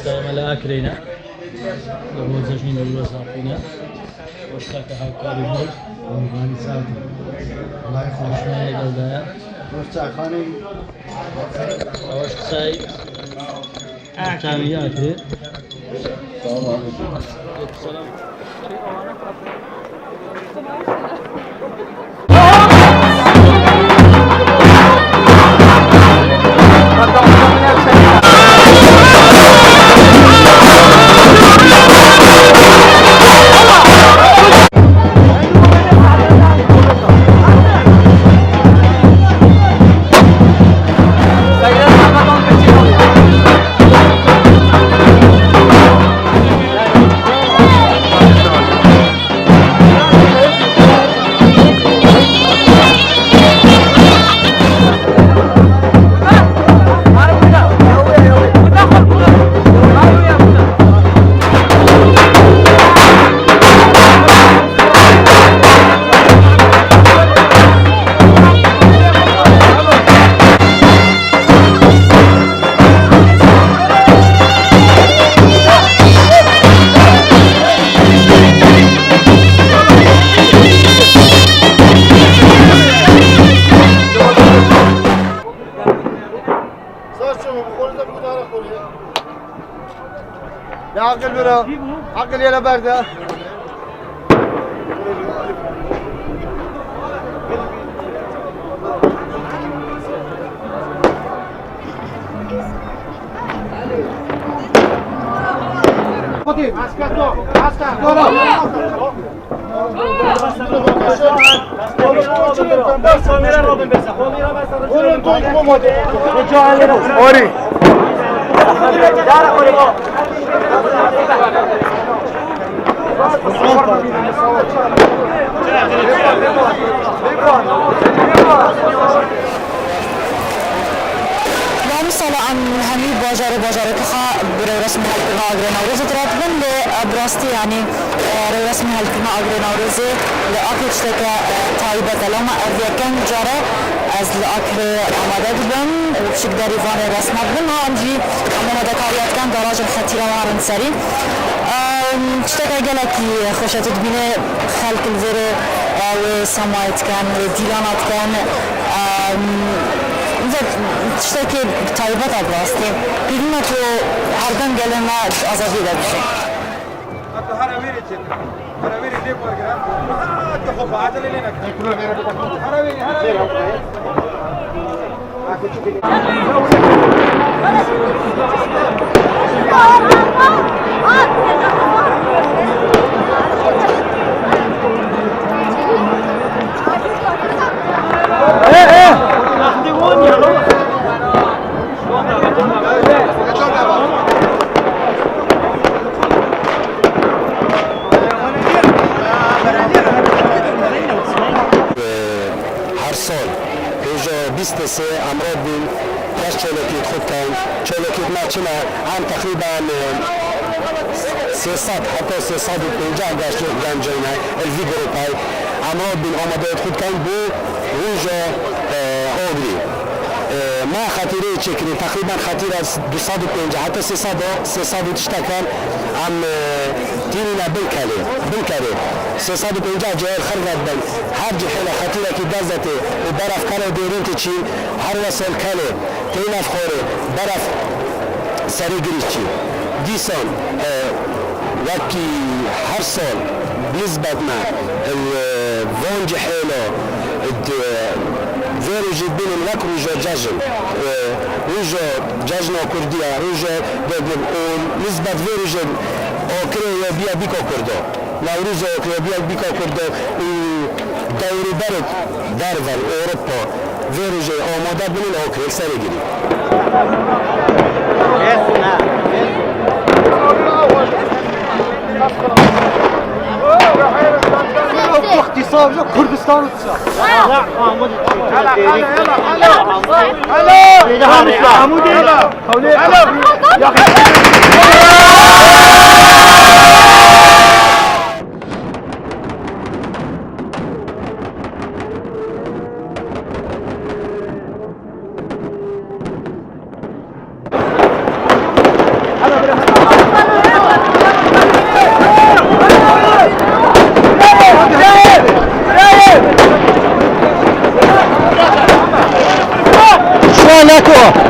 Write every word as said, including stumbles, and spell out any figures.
Selam ele Akreyne. Roza jî newroza xwîne. Hoş kaka Hakkari bû. Qurbanî sağ ol. Kolay hoş. Hoş geldin. Hoş çayxaneyî. Hoş çay. Çay ya ki. Selam aleyküm. Selam. Ya aqil bira. Aqil yere berde. Ori. Yanî sala em hemî bajarê bajarê Tirxa bi rewresmê helkirina Agirê Newrozê diratibin, lê, e, bi rastî, yanî, e, rewresmê helkirina Agirê Newrozê li Akrê tişteke, e, taybet e. Lewma ev yekem car e ez li Akrê amade dibim û piçik derî van rewresma dibim. Ha, em jî em amadekariya dikin, garajên xetîra wan rin serî. E, tişteke gelekî xweş e, tu dibînî xelk li vêrê, e, wê semayê dikin, wê dîlana dikin. Em, Tiştekî taybet e bi rastî. Pêvî me ku her dem gelê me di azadiyê de bijî. Heta here wêrê çêtir. Here wêrê lê wergire. Hadi xwe bi acele lê neke. Here wêrê, here wêrê. Her sal, hêja bîst û sê em re dibîn, pêş çolokî xwe dikin. Çolokî me çi ne? Em teqrîben, e, sê sed heta sê sed û pêncah genc, genc ne, li vî grûpê. Em re dibîn, amadeyê xwe dikin bo roja, e, Ogrî. E, me xetîreyê çêkirî, teqrîben xetîra du sed û pêncah heta sê sed, sê sed û tiştekan em, e, tînîne bin kelê, bin kerê. Sê sed û pêncah cihê xirvet bin, her cihê le xetîrekî dest de tê û beref kelê dêrîn tê çî, her wesel kelê tê navxwarê beref serê girî çî. Dîsan, e, wekî her sal nisbet me, e, van cihê le, e, vê rojê bînin wek roja cejn, e, roja cejna Kurdiya, roja degil û nisbet vê rojê Akrê ye biya bîka Kurda. Newroza Akrê ye biya bîka Kurda û dewrûberek derve li Ewropa vê rojê amade binin Akrê li serê girî. Îxtîsar Kurdistan. Ku